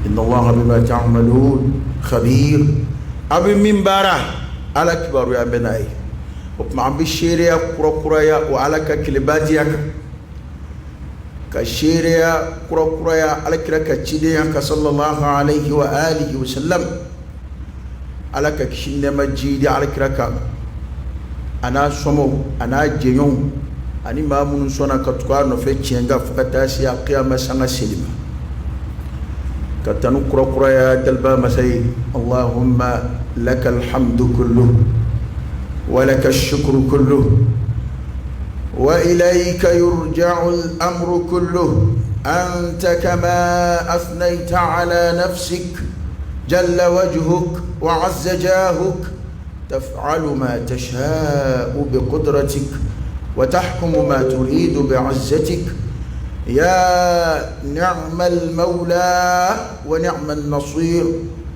Inna Allaha bima ta'malun khabir. A bɛ min baara, Ala kibaruya bɛ n'a ye. O tuma an bɛ seereya kurakuraya o Ala ka kelenbatigiya kan, ka seereya kurakuraya Ala kira ka cidenya kan sallallahu alayhi wa alihi wa sallam. Ala ka kisi nɛɛma jiidi Ala kira kan, a n'a somɔgɔw, a n'a jɛɲɔgɔnw, ani maa minnu sɔnna ka tugu a nɔfɛ tiɲɛ kan fo ka taa se alkiyama sanga seli ma. Ka tanu kurakuraya daliba masa ye. Allahumma laka alhamdu kullu wa laka shukru kullu wa ilayka yurja'u al-amru kullu anta kama athnayta ala nafsik jalla wajhuk wa azza jahuk taf'alu ma tasha'u bi qudratik wa tahkumu ma turidu bi 'izzatik ya ni'mal mawla wa ni'man nasir.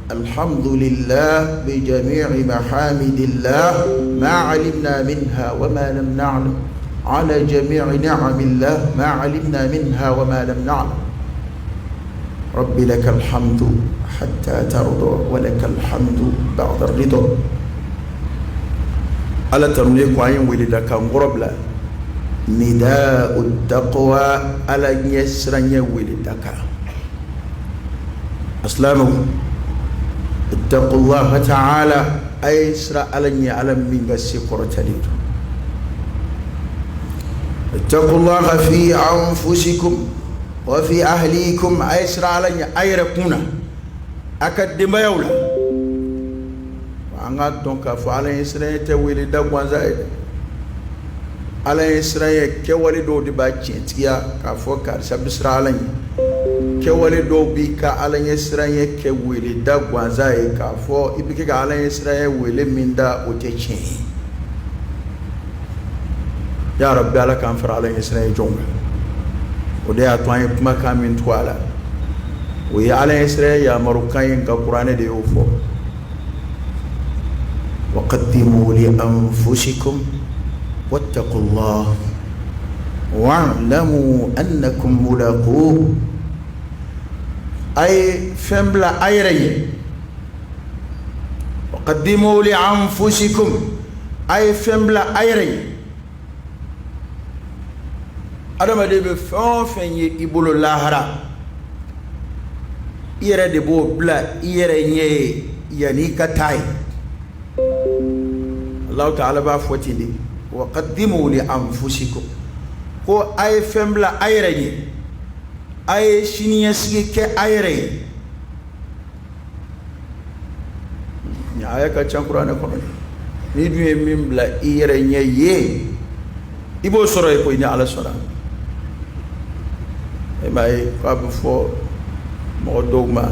Alhamdulillah bi jami'i mahamidillah ma 'alimna minha wa ma lam na'lam ala jami'i ni'amillah ma 'alimna minha wa ma lam na'lam. Rabbi lakal hamdu hatta tarda wa lakal hamdu ba'da rida. Ala tanunen kɔ, an ye wele da kan kɔrɔ bila nida'u taqwa, Ala ɲɛ siranɲɛ wele da kan. Asilamɛw, ittaqullaha ta'ala, a ye siran Ala ɲɛ, Ala min ka se kɔrɔtalen don. Ittaqullaha fi anfusikum wa fi ahlikum, a ye siran Ala ɲɛ a yɛrɛ kun na, a ka denbayaw la. An k'a dɔn k'a fɔ Ala ɲɛ siranɲɛ tɛ wele da gansan ye dɛ. Ala ɲɛ siranɲɛ kɛwale dɔw de b'a tiɲɛtigiya k'a fɔ karisa bɛ siran Ala ɲɛ. Kɛwale dɔw b'i ka Ala ɲɛ siranɲɛ kɛ wele da gansan ye, k'a fɔ i bɛ kɛ ka Ala ɲɛ siranɲɛ wele min da, o tɛ tiɲɛ ye. Ya Rabbi, Ala k'an fara Ala ɲɛ siranɲɛ jɔnw kan. O de y'a to an ye kumakan min tugu a la, o ye Ala ɲɛ siranɲɛ yamarukan ye, nka kuranɛ de y'o fɔ: wa qaddimu li anfusikum wattaqullah wa'lamu annakum mulaquh. A ye fɛn bila a yɛrɛ ye. Wa qaddimu li anfusikum, a ye fɛn bila a yɛrɛ ye. Adamaden bɛ fɛn o fɛn ye i bolo lahara, i yɛrɛ de b'o bila i yɛrɛ ɲɛ ye yanni i ka taa ye. Alahu taala b'a fɔ ten de: wa qaddimu li anfusikum, ko a ye fɛn bila a yɛrɛ ɲɛ, a ye siniɲɛsigi kɛ a yɛrɛ ye. Nin aya ka ca kuranɛ kɔnɔ. N'i dun ye min bila i yɛrɛ ɲɛ ye, i b'o sɔrɔ yen koyi, ni Ala sɔnna. E m'a ye k'a bɛ fɔ mɔgɔ dɔw ma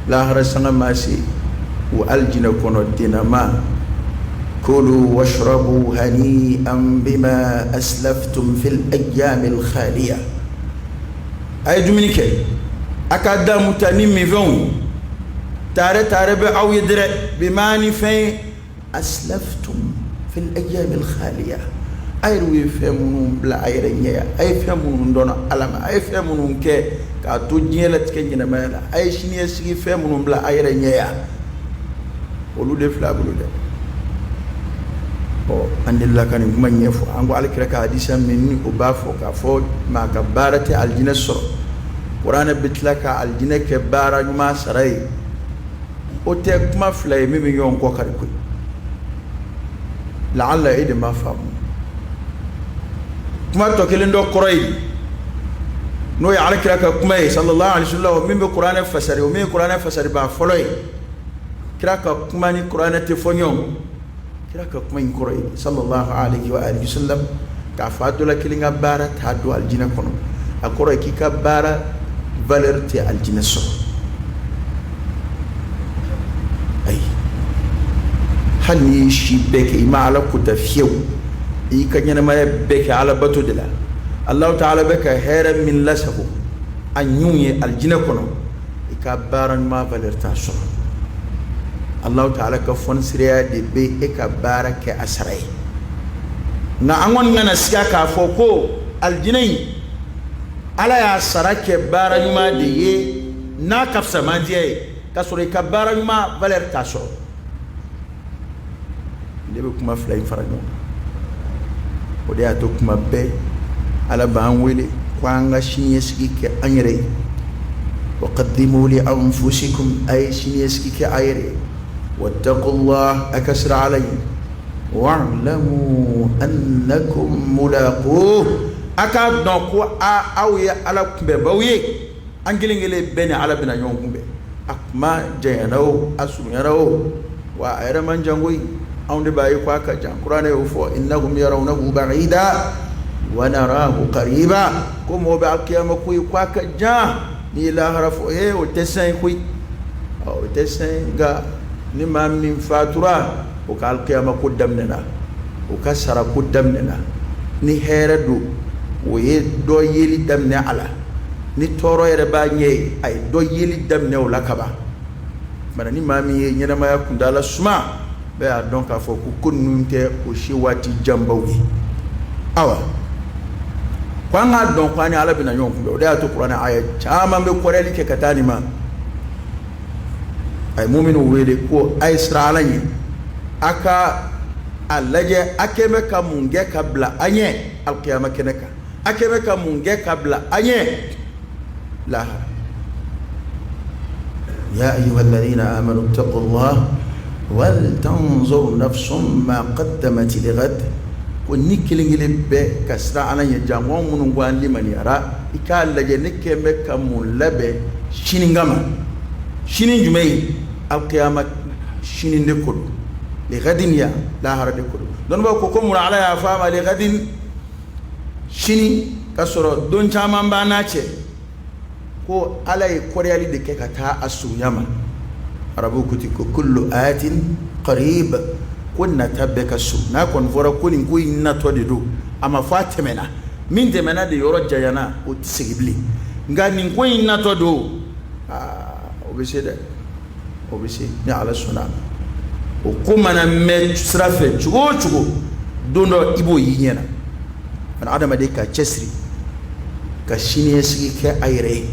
lahara sanga ma se u alijinɛ kɔnɔ dennama: kulu washrabu hani'an bima aslaftum fil ayyamil khaliya. A ye dumuni kɛ, a ka damu ta ni minfɛnw ye, taare taare bɛ aw ye dɛrɛ. Bima, ni fɛn ye, aslaftum fil ayyamil khaliya, a yɛrɛ ye fɛn minnu bila a yɛrɛ ɲɛ yan, a ye fɛn minnu dɔn Ala ma, a ye fɛn minnu kɛ k'a to diɲɛ latigɛ ɲɛnamaya la, a ye siniɲɛsigi fɛn minnu bila a yɛrɛ ɲɛ yan, olu de filɛ a bolo dɛ. Ɔ, an delila ka nin kuma ɲɛfɔ. An ko Alakira ka hadisa min ni o b'a fɔ k'a fɔ maa ka baara tɛ alijinɛ sɔrɔ, kuranɛ bɛ tila ka alijinɛ kɛ baara ɲuman sara ye, o tɛ kuma fila ye min bɛ ɲɔgɔn kɔ kari koyi. Laala e de m'a faamu. Kuma tɔ kelen dɔ kɔrɔ ye, n'o ye Alakira ka kuma ye sallallahu alaihi wasallam, min bɛ kuranɛ fasari, o min ye kuranɛ fasaribaa fɔlɔ ye. Kira ka kuma ni kuranɛ tɛ fɔ ɲɔgɔn. Kira ka kuma in kɔrɔ ye sallallahu alaihi wa alihi wasallam k'a fɔ a dɔ la kelen ka baara t'a don alijinɛ kɔnɔ, a kɔrɔ ye k'i ka baara valeur tɛ alijinɛ sɔrɔ. Ayi, hali n'i ye si bɛɛ kɛ i ma Ala kota fiyewu, i y'i ka ɲɛnamaya bɛɛ kɛ Ala bato de la, Alahu taala bɛ ka hɛrɛ min lasago a ɲinw ye alijinɛ kɔnɔ, i ka baara ɲuman valeur t'a sɔrɔ. Alahu taala ka fɔnisireya de bɛ e ka baara kɛ a sara ye. Nka an kɔni kana siga k'a fɔ ko alijinɛ in, Ala y'a sara kɛ baara ɲuman de ye. n'a ka fisamandiya ye k'a sɔrɔ i ka baara ɲuman valeur t'a sɔrɔ. Ne bɛ kuma fila in fara ɲɔgɔn kan. O de y'a to kuma bɛɛ Ala b'an wele ko an ka siniɲɛsigi kɛ an yɛrɛ ye. Wa qaddimu li anfusikum, a ye siniɲɛsigi kɛ a yɛrɛ ye. Wattaqullah, a ka siran Ala ɲɛ. Wa'lamu annakum mulaquh, a k'a dɔn ko aw ye Ala kunbɛnbaw ye. An kelen kelen bɛɛ ni Ala bɛna ɲɔgɔn kunbɛn. A kuma janyana o, a surunyana o, wa a yɛrɛ man jan koyi. Anw de b'a ye ko a ka jan. Kuranɛ y'o fɔ, innahum yarawnahu ba'ida wa narahu qariba. Ko mɔgɔ bɛ alkiyama ko ye ko a ka jan. N'i ye lahara fɔ, ee o tɛ san ye koyi, o tɛ san ye. Nka ni maa min fatura, o ka alkiyama ko daminɛna, o ka sara ko daminɛna. Ni hɛrɛ don, o ye dɔ yeli daminɛ a la. Ni tɔɔrɔ yɛrɛ b'a ɲɛ ye, a ye dɔ yeli daminɛ o la kaban. Mana ni maa min ye ɲɛnamaya kuntaala suma, bɛɛ y'a dɔn k'a fɔ ko ko ninnu tɛ o si waati janbaw ye. Awa, ko an k'a dɔn ko an ni Ala bɛna ɲɔgɔn kunbɛn. O de y'a to kuranɛ aya caman bɛ kɔrɔyali kɛ ka taa nin ma. A ye muminu wele ko a ye siran Ala ɲɛ, a ka a lajɛ a kɛn bɛ ka mun kɛ ka bila a ɲɛ alikiyama kɛnɛ kan, a kɛn bɛ ka mun kɛ ka bila a ɲɛ lahara. Ya ayyuha alladhina amanu ittaqullah wal tanzur nafsum ma qaddamat lighad. Ko ni kelen kelen bɛɛ ka siran Ala ɲɛ, janko anw minnu ko an limaniyara, i k'a lajɛ ne kɛn bɛ ka mun labɛn sini kama. Sini jumɛn ye? Alkiyama sini de ko don. Lighadin ya lahara de ko don. Dɔnnibaw ko ko mun Ala y'a fɔ a ma lighadin, sini, ka sɔrɔ don caman b'an n'a cɛ? Ko Ala ye kɔrɔyali de kɛ ka taa a surunya ma. Arabuw ko ten ko kullu atin qarib, ko nata bɛɛ ka surun. N'a kɔni fɔra ko nin ko in natɔ de don, a ma fɔ a tɛmɛna. Min tɛmɛna de yɔrɔ janyana, o tɛ segin bilen. Nka nin ko in natɔ don, aa, o bɛ se dɛ, o bɛ se ni Ala sɔnna a ma. O ko mana mɛn sira fɛ cogo o cogo, don dɔ i b'o y'i ɲɛ na. Fana adamaden ka cɛsiri ka siniɲɛsigi kɛ a yɛrɛ ye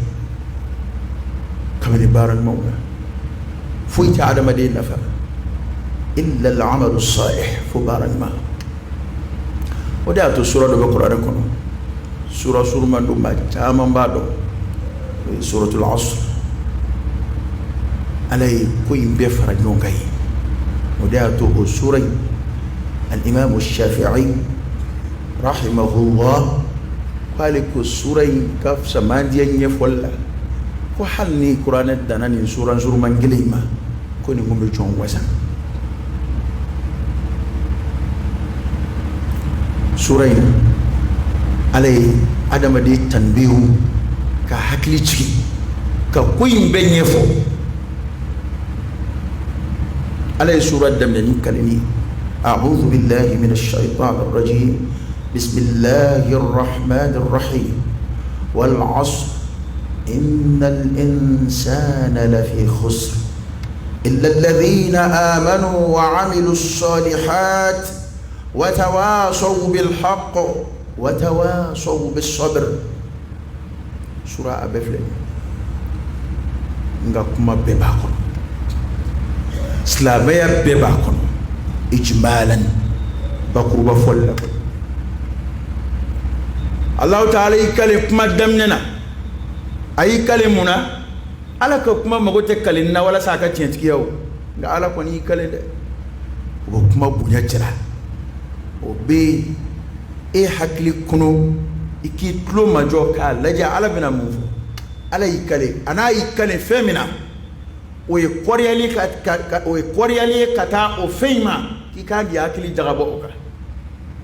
kabini baara ɲumanw na. Foyi tɛ adamaden nafa illa al-amalu salih, fo baara ɲuman. O de y'a to sura dɔ bɛ kuranɛ kɔnɔ, sura suruman don, maa caman b'a dɔn, o ye suratul asr. Ala ye ko in bɛɛ fara ɲɔgɔn kan ye. O de y'a to o sura in, al-imam shafi'i rahimahullah k'ale ko sura in ka fisamandiya ɲɛfɔli la, ko hali ni kuranɛ danna nin sura suruman kelen in ma, ko nin kun bɛ jɔn wasa. Sura in, Ala ye adamaden tanbihu, ka hakili jigin, ka ko in bɛɛ ɲɛfɔ. Ala ye sura daminɛ ni kaleni ye: a'udhu billahi minash shaitanir rajim, bismillahir rahmanir rahim, wal asr, innal insana lafi khusr illa alladhina amanu wa amilus salihat wa tawasaw bil haqq wa tawasaw bis sabr. Sura a bɛɛ filɛ, nka kuma bɛɛ b'a kɔnɔ, silamɛya bɛɛ b'a kɔnɔ, ijmalan, bakuruba fɔli la. Alahu taala y'i kale kuma daminɛ na. A y'i kale mun na? Ala ka kuma mago tɛ kale na walasa a ka tiɲɛtigiya o, nka Ala kɔni y'i kale dɛ. O bɛ kuma bonya jira, o bɛ e hakili kɔnɔ, i k'i tulo majɔ k'a lajɛ Ala bɛna mun fɔ. Ala y'i kale, a n'a y'i kale fɛn min na, o ye kɔriyali ka o ye kɔriyali ye ka taa o fɛn in ma k'i k'a k'i hakili jagabɔ o kan.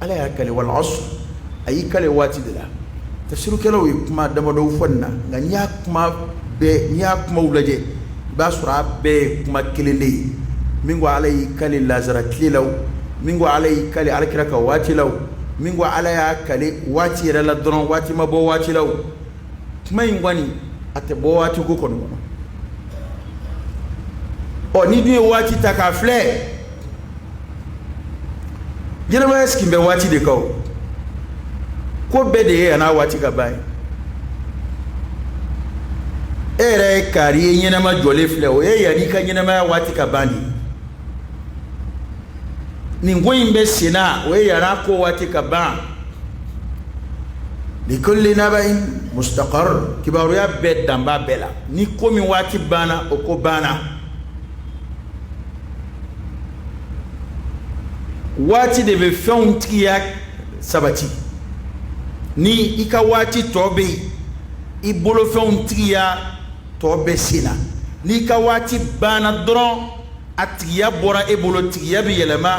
Ala y'a kale wal asr, a y'i kale waati de la. Tafsirukɛlaw ye kuma damadɔw fɔ nin na, nka n'i y'a kuma bɛɛ, n'i y'a kumaw lajɛ, i b'a sɔrɔ a bɛɛ ye kuma kelen de ye. Min ko Ala y'i kale lazara tile la o, min ko Ala y'i kale alakira ka waati la o, min ko Ala y'a kale waati yɛrɛ la dɔrɔn, waati ma bɔ waati la o, kuma in kɔni a tɛ bɔ waati ko kɔni kɔnɔ. Ɔ, ni dun ye waati ta k'a filɛ, ɲɛnamaya sigi bɛ waati de kan. O ko bɛɛ de ye yan'a waati ka ban ye. E yɛrɛ ye kari ye ɲɛnama jɔlen filɛ, o ye yanni i ka ɲɛnamaya waati ka ban de ye. Nin ko in bɛ sen na, o ye yann'a ko waati ka ban. Likulli naba'in mustaqar, kibaruya bɛɛ dan b'a bɛɛ la. Ni ko min waati banna, o ko banna. Waati de bɛ fɛnw tigiya sabati. Ni i ka waati tɔ bɛ yen, i bolofɛnw tigiya tɔ bɛ sen na. N'i ka waati banna dɔrɔn, a tigiya bɔra e bolo, tigiya bɛ yɛlɛma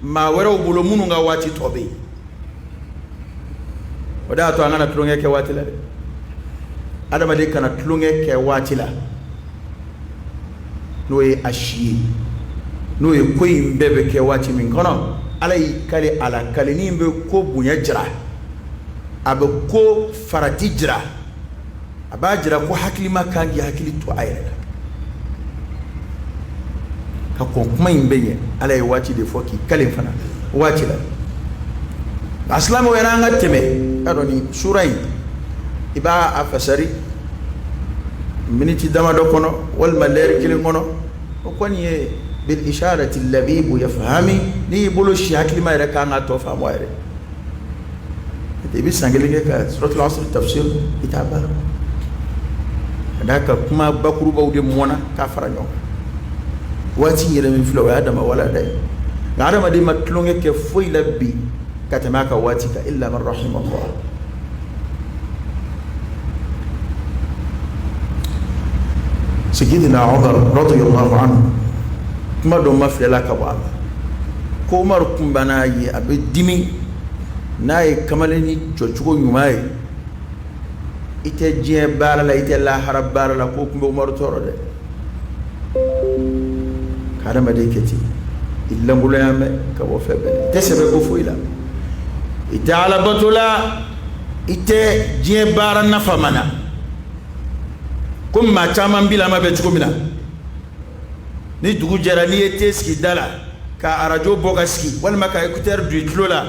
maa wɛrɛw bolo minnu ka waati tɔ bɛ yen. O de y'a to an kana tulonkɛ kɛ waati la dɛ. Adamaden kana tulonkɛ kɛ waati la, n'o ye a si ye, n'o ye ko in bɛɛ bɛ kɛ waati min kɔnɔ. Ala y'i kali a la, kalini in bɛ ko bonya jira, a bɛ ko farati jira, a b'a jira ko hakilima kan k'i hakili to a yɛrɛ la ka kɔn kuma in bɛɛ ɲɛ. Ala ye waati de fɔ k'i kali fana waati la. A silamɛw yɛrɛ, an ka tɛmɛ ka dɔn nin sura in, i b'a a fasari miniti damadɔ kɔnɔ walima lɛri kelen kɔnɔ, o kɔni ye bil isharati labibu yafhami. N'i y'i bolo si, hakilima yɛrɛ kan ka tɔ faamu a yɛrɛ. I bɛ san kelen kɛ ka suratul asr tafsir, i t'a ban, ka d'a kan kuma bakurubaw de mɔnna k'a fara ɲɔgɔn kan. Waati yɛrɛ min filɛ, o y'a dama walanda ye. Nka adamaden ma tulonkɛ kɛ foyi la bi ka tɛmɛ a ka waati kan, illa man rahimallah. Sayyidina Umar radiyallahu anhu, kuma dɔ ma filɛla ka bɔ a la ko Umar kun ban'a ye, a bɛ dimi n'a ye kamalennin jɔcogo ɲuman ye. I tɛ diɲɛ baara la, i tɛ lahara baara la, k'o tun bɛ Umaru tɔɔrɔ dɛ. Ka adamaden kɛ ten, i lankolonya bɛ ka bɔ fɛn bɛɛ la, i tɛ sɛbɛ ko foyi la, i tɛ alabato la, i tɛ diɲɛ baara nafama na, komi maa caman bilama bɛ cogo min na. Ni dugu jɛra, n'i ye te sigi da la, ka arajo bɔ ka sigi, walima ka écouteur don i tulo la,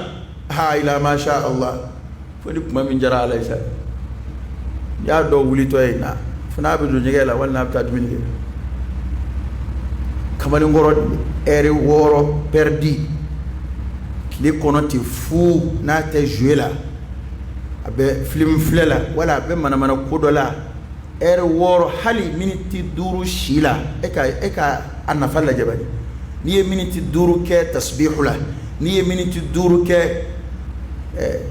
ha ila masha Allah, fo ni kuma min jara Ala ye sa. I y'a dɔw wulitɔ ye na, fo n'a bɛ don ɲɛgɛn la walima n'a bɛ taa dumuni kɛ. Kamalenkɔrɔ ɛri 6 perdu tile kɔnɔ ten fu, n'a tɛ jouer la, a bɛ film filɛ la, wala a bɛ manamana ko dɔ la. Ɛri 6, hali miniti 5 si la, e ka a nafa lajɛ bani. N'i ye miniti 5 kɛ tasbihu la, n'i ye miniti 5 kɛ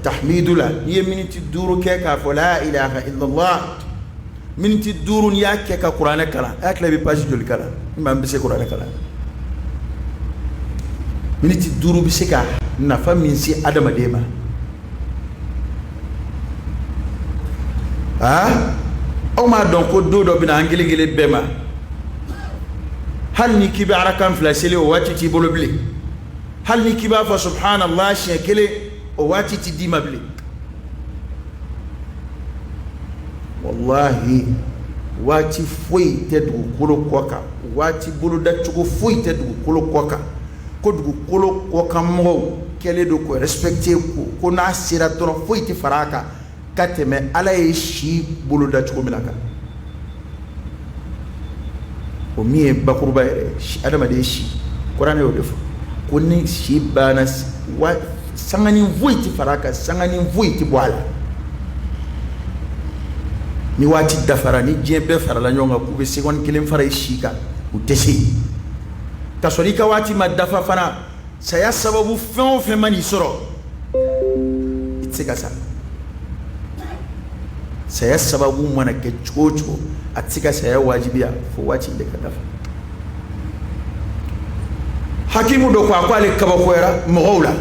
tahmidu la, n'i ye miniti 5 kɛ k'a fɔ la ilaha illallah, miniti 5 n'i y'a kɛ ka kuranɛ kalan, e hakili bɛ page joli kalan? Ni maa min bɛ se kuranɛ kalan, miniti 5 bɛ se ka nafa min se adamaden ma. Aa, aw m'a dɔn ko don dɔ bɛna an kelen kelen bɛɛ ma, hali ni k'i bɛ arakan 2 seli, o waati t'i bolo bilen. Hali ni k'i b'a fɔ subhanallah siɲɛ kelen, o waati ti d'i ma bilen. Wallahi, waati foyi tɛ dugukolo kɔ kan, waati bolodacogo foyi tɛ dugukolo kɔ kan ko dugukolo kɔkan mɔgɔw kɛlen don k'o respecter, ko n'a sera dɔrɔn foyi tɛ fara a kan ka tɛmɛ Ala ye si boloda cogo min na kan. O min ye bakuruba yɛrɛ ye, adamaden si, kuranɛ y'o de fɔ ko ni si banna, wa sanganin foyi tɛ fara a kan, sanganin foyi tɛ bɔ a la. Ni waati dafara, ni diɲɛ bɛɛ farala ɲɔgɔn kan k'u bɛ seconde kelen fara i si kan, u tɛ se. Ka sɔrɔ i ka waati ma dafa fana, saya sababu fɛn o fɛn man'i sɔrɔ, i tɛ se ka sa. Saya sababu mana kɛ cogo o cogo, a tɛ se ka saya wajibiya fo waati de ka dafa. Hakimu dɔ ko a ko ale kabakoyara mɔgɔw la,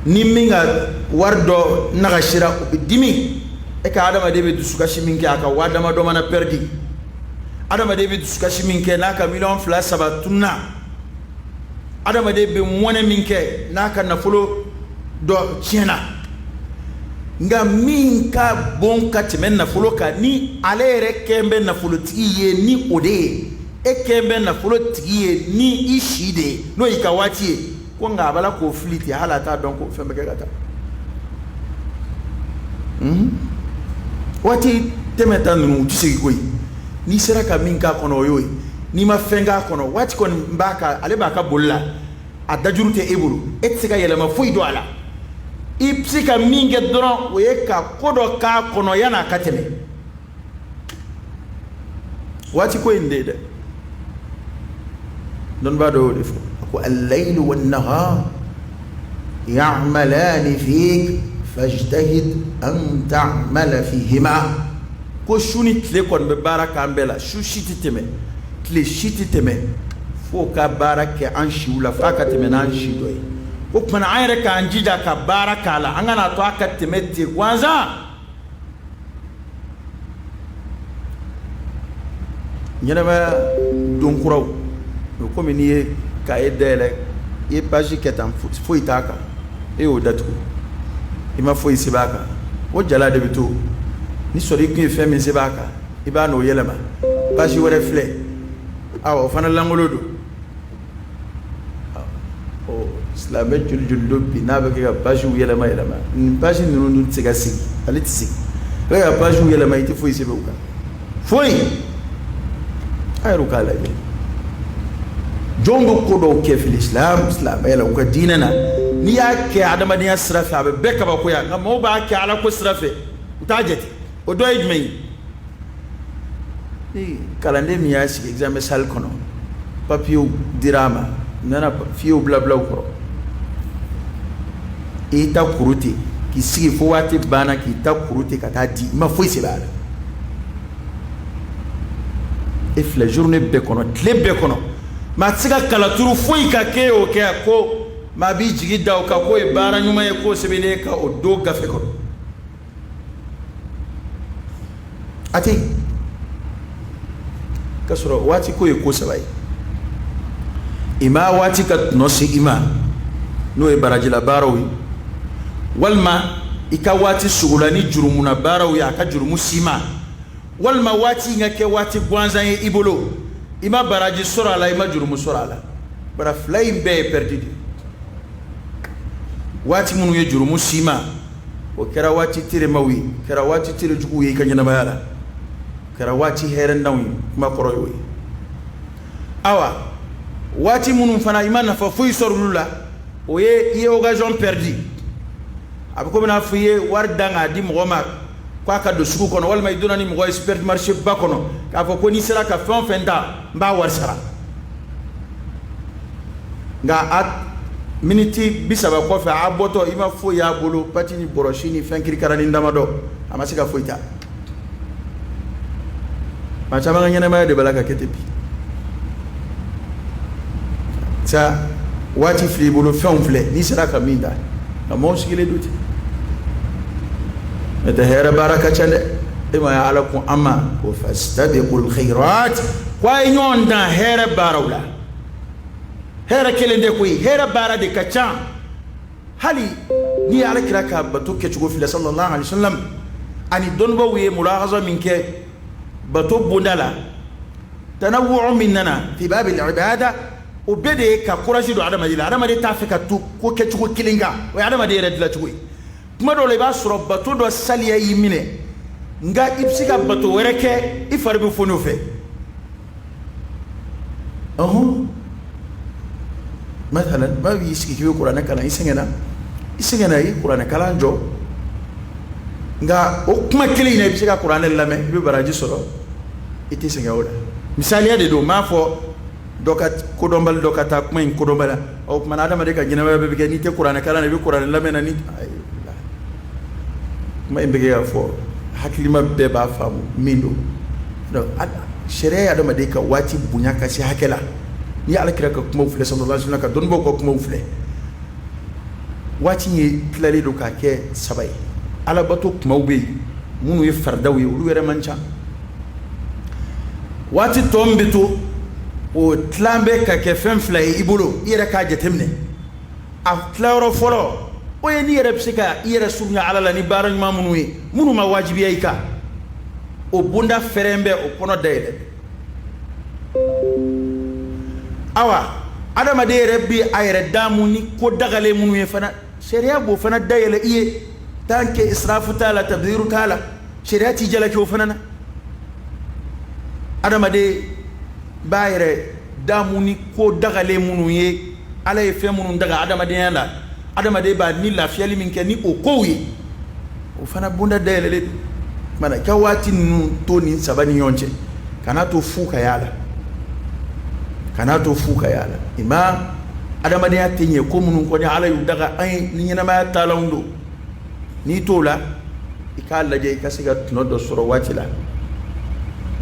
ni min ka wari dɔ nagasira, o bɛ dimi. E ka adamaden bɛ dusukasi min kɛ a ka waa damadɔ mana pɛridi, adamaden bɛ dusukasi min kɛ n'a ka miliyɔn 2 3 tununa, adamaden bɛ mɔnɛ min kɛ n'a ka nafolo dɔ tiɲɛna, nka min ka bon ka tɛmɛ nafolo kan, ni ale yɛrɛ kɛn bɛ nafolotigi ye ni o de ye, e kɛn bɛ nafolotigi ye ni i si de ye, n'o y'i ka waati ye. Ko nka a b'a la k'o fili ten, hali a t'a dɔn ko fɛn bɛ kɛ ka taa. Waati tɛmɛta ninnu, u tɛ segin koyi. N'i sera ka min k'a kɔnɔ, o y'o ye. N'i ma fɛn k'a kɔnɔ, waati kɔni b'a ka, ale b'a ka boli la, a dajuru tɛ e bolo, e tɛ se ka yɛlɛma foyi don a la. I bɛ se ka min kɛ dɔrɔn, o ye ka ko dɔ k'a kɔnɔ yan'a ka tɛmɛ. Waati ko in de ye dɛ, dɔnnibaa dɔ y'o de fɔ, a ko al-laylu wan-nahar ya'malani fik fajtahid an ta'mala fihima. Ko su ni tile kɔni bɛ baara k'an bɛɛ la. Su si tɛ tɛmɛ, tile si tɛ tɛmɛ f'o ka baara kɛ an siw la, f'a ka tɛmɛ n'an si dɔ ye. O tuma na, an yɛrɛ k'an jija ka baara k'a la, an kana to a ka tɛmɛ ten gansan. Ɲɛnamaya don kuraw o, komi n'i ye kaye dayɛlɛ, i ye page kɛ tan, foyi t'a kan, e y'o datugu, i ma foyi sɛbɛn a kan, o jala de bɛ to. Ni sɔrɔ i tun ye fɛn min sɛbɛn a kan, i b'a n'o yɛlɛma, page wɛrɛ filɛ, awa, o fana lankolon don. Silamɛ joli joli don bi n'a bɛ kɛ ka pagew yɛlɛma yɛlɛma? Nin page ninnu dun tɛ se ka sigi, ale tɛ sigi. Ale ka pagew yɛlɛma, i tɛ foyi sɛbɛn u kan, foyi. A yɛrɛ k'a lajɛ, jɔn bɛ ko dɔw kɛ fili silamɛ silamɛya la, u ka diinɛ na. N'i y'a kɛ adamadenya sira fɛ, a bɛ bɛɛ kabakoya, nka maaw b'a kɛ ala ko sira fɛ, u t'a jate. O dɔ ye jumɛn ye? Ni kalanden min y'a sigi examen salle kɔnɔ, papiyew dira a ma, nana fiyew bila bila u kɔrɔ, i ta kuru ten k'i sigi fo waati banna, k'i ta kuru ten ka taa di, i ma foyi sɛbɛn a la. E filɛ, journée bɛɛ kɔnɔ, tile bɛɛ kɔnɔ, maa tɛ se ka kalaturu foyi ka k'e y'o kɛ ko maa b'i jigi da o kan k'o ye baara ɲuman ye, k'o sɛbɛnnen ka o don gafe kɔnɔ. A tɛ yen. K'a sɔrɔ waati ko ye ko saba ye. I ma waati ka tɔnɔ se i ma, n'o ye barajila baaraw ye, walima i ka waati sogola ni jurumuna baaraw ye, a ka jurumu s'i ma, walima waati in ka kɛ waati gansan ye i bolo, i ma baraji sɔrɔ a la, i ma jurumu sɔrɔ a la. Bara fila in bɛɛ ye perdu de ye. Waati minnu ye jurumu s'i ma, o kɛra waati teremaw ye, kɛra waati tere juguw ye i ka ɲɛnamaya la, kɛra waati hɛrɛndanw ye, kuma kɔrɔ y'o ye. Awa, waati minnu fana i ma nafa foyi sɔrɔ olu la, o ye i ye occasion perdu. A bɛ komi n'a fɔ i ye wari dan k'a di mɔgɔ ma k'a ka don sugu kɔnɔ, walima i donna ni mɔgɔ ye supermarché ba kɔnɔ k'a fɔ ko n'i sera ka fɛn o fɛn ta, n b'a wari sara. Nka a miniti 30 kɔfɛ, a bɔtɔ, i ma foyi y'a bolo, pâte ni bɔrɔsi ni fɛn kirikara ni damadɔ, a ma se ka foyi ta. Maa caman ka ɲɛnamaya de b'a la ka kɛ ten bi sa. Waati filɛ i bolo, fɛnw filɛ, n'i sera ka min ta, nka maaw sigilen don ten. N'o tɛ, hɛrɛ baara ka ca dɛ. E ma ye, Ala ko an ma ko fastabiqul khairat, ko a ye ɲɔgɔn dan hɛrɛ baaraw la. Hɛrɛ kelen tɛ koyi, hɛrɛ baara de ka ca. Hali n'i ye Ala kira ka bato kɛcogo filɛ, sallallahu alaihi wasallam, ani dɔnnibaw ye mulahaza min kɛ bato bonda la, tanawwu min nana fi babil ibada, o bɛɛ de ye ka courage don adamaden la. Adamaden t'a fɛ ka to ko kɛcogo kelen kan, o ye adamaden yɛrɛ dilancogo ye. Tuma dɔw la, i b'a sɔrɔ bato dɔ saliya y'i minɛ, nka i bɛ se ka bato wɛrɛ kɛ, i fari bɛ foni o fɛ. Ɔhɔn, masalan, maa b'i sigi k'i bɛ kuranɛ kalan, i sɛgɛnna, i sɛgɛnna, i ye kuranɛ kalan jɔ, nka o kuma kelen in na, i bɛ se ka kuranɛ lamɛn, i bɛ baraji sɔrɔ, i tɛ sɛgɛn o la. Misaliya de don, n m'a fɔ dɔ ka kodɔnbali dɔ ka taa kuma in kodɔnbali. O tuma na, adamaden ka ɲɛnamaya bɛɛ bɛ kɛ, n'i tɛ kuranɛ kalan na, i bɛ kuranɛ lamɛn na. Ni kuma in bɛ kɛ ka fɔ, hakilima bɛɛ b'a faamu min don. Donc sariya ye adamaden ka waati bonya ka se hakɛ la. N'i ye Ala kira ka kumaw filɛ, sallallahu alaihi wasallam, ka dɔnnibaw ka kumaw filɛ, waati ye tilalen don k'a kɛ saba ye. Alabato kumaw bɛ yen minnu ye faridaw ye, olu yɛrɛ man ca. Waati tɔ min bɛ to, o tilan bɛ ka kɛ fɛn fila ye i bolo, i yɛrɛ k'a jateminɛ. A tilayɔrɔ fɔlɔ, o ye n'i yɛrɛ bɛ se ka i yɛrɛ surunya Ala la ni baara ɲuman minnu ye, minnu ma wajibiya i kan, o bonda fɛrɛn bɛ o kɔnɔ dayɛlɛ. Awa, adamaden yɛrɛ bɛ a yɛrɛ damu ni ko dagalen minnu ye fana, sariya b'o fana dayɛlɛ i ye, tant que israfu t'a la, tabdiru t'a la, sariya t'i jalaki o fana na. Adamaden b'a yɛrɛ damu ni ko dagalen minnu ye, Ala ye fɛn minnu daga adamadenya la, adamaden b'a ni lafiyali min kɛ ni o kow ye, o fana bonda dayɛlɛlen don. Tuma i ka waati ninnu to nin saba ni ɲɔgɔn cɛ, kana to fu ka y'a la, kana to fu ka y'a la. I ma adamadenya tɛ ɲɛ ko minnu kɔni Ala y'u daga an ye ni ɲɛnamaya taalanw don, n'i t'o la, i k'a lajɛ i ka se ka tɔnɔ dɔ sɔrɔ waati la.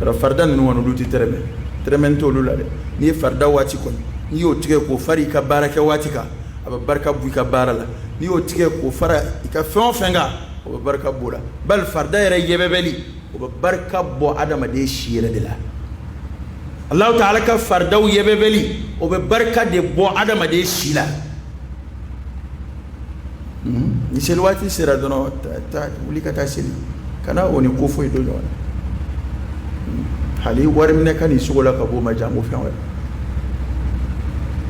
Yɔrɔ farida ninnu kɔni, olu tɛ tɛrɛmɛ, tɛrɛmɛ t'olu la dɛ. N'i ye farida waati kɔni, n'i y'o tigɛ k'o fara i ka baarakɛ waati kan, a bɛ barika bɔ i ka baara la. N'i y'o tigɛ k'o fara i ka fɛn o fɛn kan, o bɛ barika b'o la. Bali farida yɛrɛ yɛbɛbɛli, o bɛ barika bɔ adamaden si yɛrɛ de la. Alahu taala ka faridaw yɛbɛbɛli, o bɛ barika de bɔ adamaden si la. Ni seli waati sera dɔrɔn, taa wuli ka taa seli, kana o ni ko foyi don ɲɔgɔn na. Hali wari minɛ ka n'i sogo la ka b'o ma, janko fɛn wɛrɛ.